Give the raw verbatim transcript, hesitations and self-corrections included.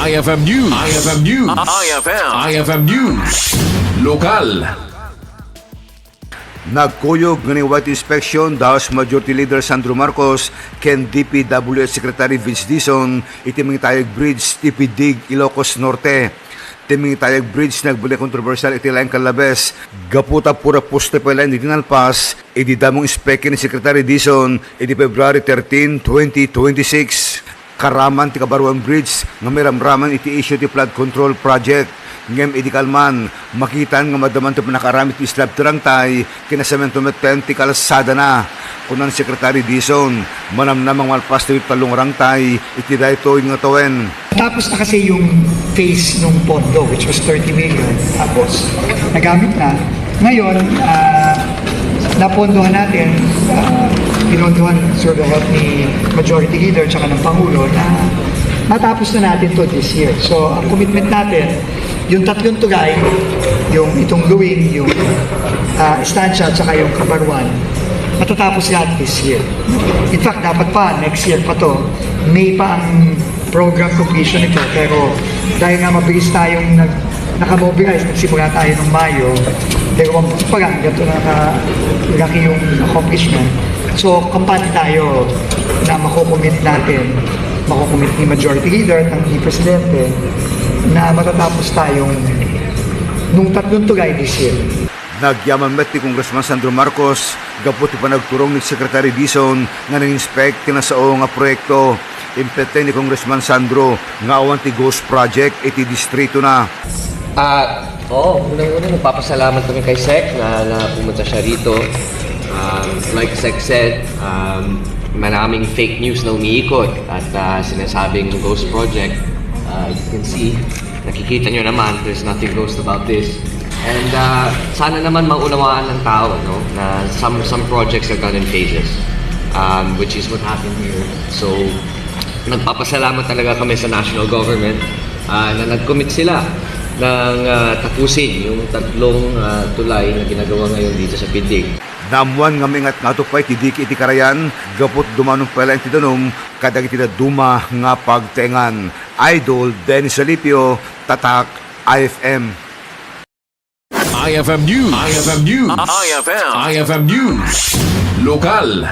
I F M News. I F M News. I F M. I F M News. Lokal. Nagkuyog nga ni White Inspection, the House Majority Leader Sandro Marcos ken D P W H Secretary Vince Dizon iti Mangitayag Bridge, Tipidig, Ilocos Norte. Ti Mangitayag Bridge nagbalin a kontrobersyal iti laing kallabes gapu ta pura poste pay laeng ti dinalpas idi damo nga inspekki ni Secretary Dizon idi February thirteen, twenty twenty-six. Karaman ti Kabaruan Bridge nga mairamraman iti issue ti flood control project. Ngem idi kalman, makitaan nga maddaman ti pannakaaramid iti slab ti rangtay ken nasemento metten ti kalsadana. Kuna ni Secretary Dizon, manamnama nga malpas ti tallo nga rangtay iti daytoy nga tawen. Tapos na kasi yung phase nung pondo, which was thirty million. Tapos, nagamit na. Ngayon, ah, napondohan natin, ah, pinondohan through the help ni Majority Leader tsaka ng Pangulo na matapos na natin to this year. So, ang commitment natin, yung tatlong tulay, yung itong Luing, yung ah, Estancia at saka yung Kabaruan, matatapos lahat this year. In fact, dapat pa, next year pa to, May pa ang program completion nito. Pero dahil nga mabilis tayong nag, nakamobilize, nagsimula tayo ng Mayo, dalawang buwan pa lang, ganito na kalaki yung accomplishment. So, kampante tayo na makocommit natin, makocommit ni Majority Leader at ni Presidente na matatapos tayong nung tatlong tulay this year. Nagyaman met ti Congressman Sandro Marcos gapu ti panagturong ni Secretary Dizon nga nang-inspect ti nasao nga proyekto. Impette ni Congressman Sandro nga awan ti ghost project iti distritona. Ah, oo, unang-una magpapasalamat kami kay Sec na, na pumunta siya rito. Um, like Sec said, um, maraming fake news na umiikot at ah, sinasabing ghost project. Uh, you can see, nakikita nyo naman, there's nothing ghost about this. And uh, sana naman maunawaan ng tao, no, na some some projects are done in phases, um, which is what happened here. So, nagpapasalamat talaga kami sa national government ah, na nag-commit sila ng ah, tapusin yung tatlong ah, tulay na ginagawa ngayon dito sa Pidig. Naammuan nga maingat nga adu pay ti diki iti karayan gapu ta dumanon pay laeng ti danum kadagiti dadduma nga pagtaengan. Idol Dennis Alipio, Tatak, I F M. I F M News. I F M News. I F M. I F M News. Lokal.